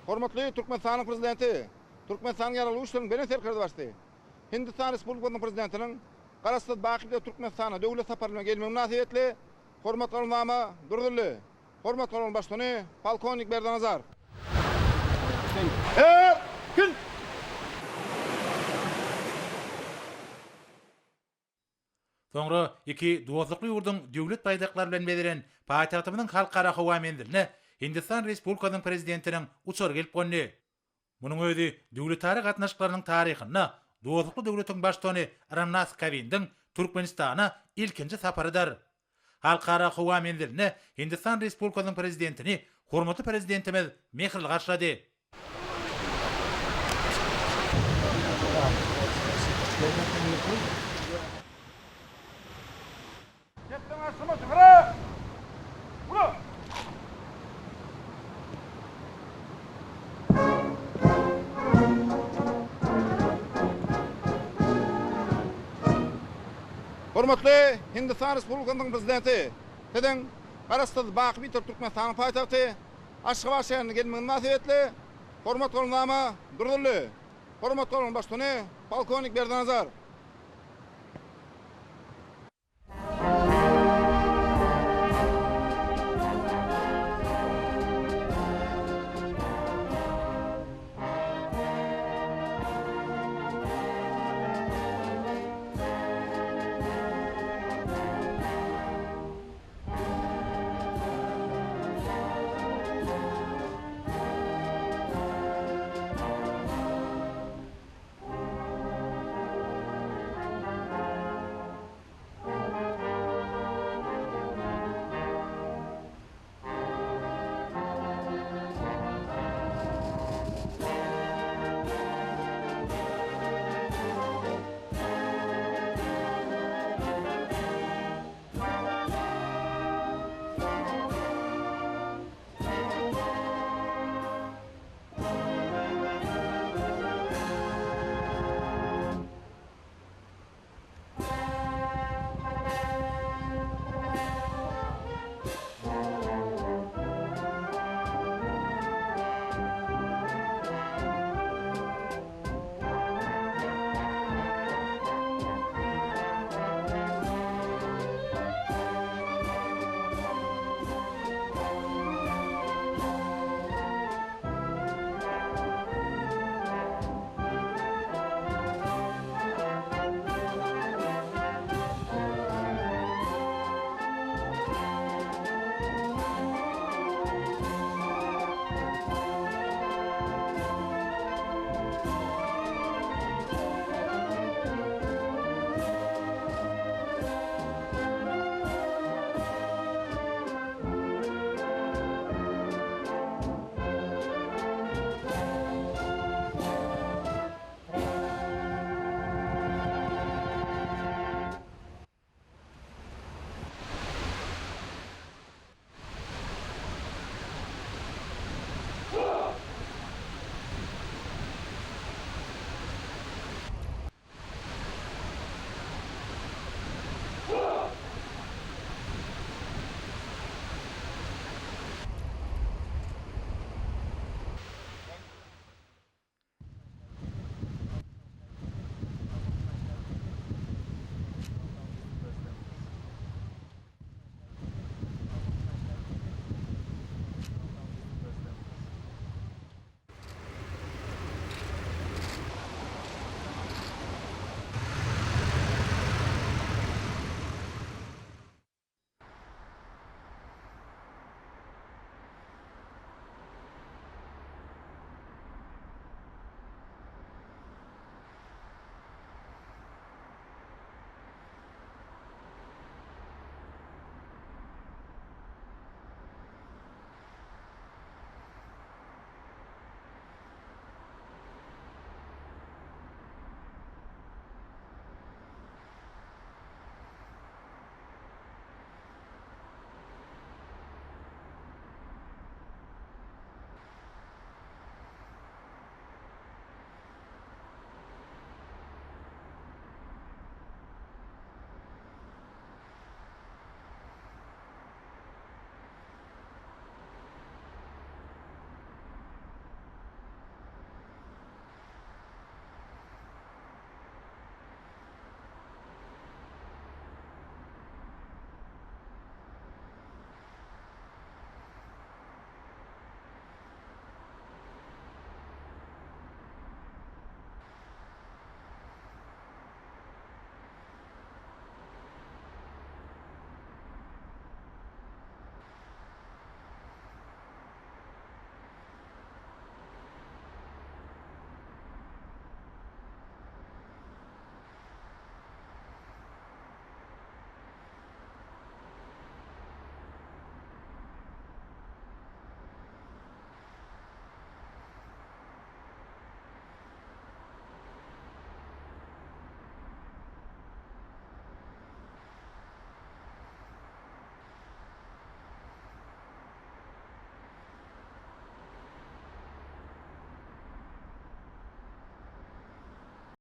Hormatly Türkmenistanyň Prezidenti, Türkmenistanyň Ýaragly Güýçleriniň Belent Serkerdebaşysy, Hindistan Respublikasynyň Prezidentiniň Garaşsyz, baky Bitarap Türkmenistana döwlet sapary bilen gelmegi mynasybetli Hormat golnama duruzyldy. Hormat golunyň baştutany, polkownik Berdinazar. Erkin! Soňra iki dostlukly ýurduň Döwlet baýdaklary bilen bezelen paýtagtymyzyň Halkara howa menziline Hindistan Respublikasynyň Prezidentiniň uçary gelip gondy. Munuň özi döwletara gatnaşyklarynyň taryhynda dostlukly döwletiň Baştutany Ramnas Kowindiň Türkmenistana ilkinji saparydyr. Halkara howa menzilinde Hindistan Respublikasynyň Prezidentini hormatly Prezidentimiz mähirli garşylady. Hormatly Hindistan Respublikasynyň Prezidenti, Siziň Garaşsyz, baky Bitarap Türkmenistanyň paýtagty Aşgabat şäherine gelmegiňiz mynasybetli Hormat golnama duruzyldy. Hormat golunyň baştutany, polkownik Berdinazar.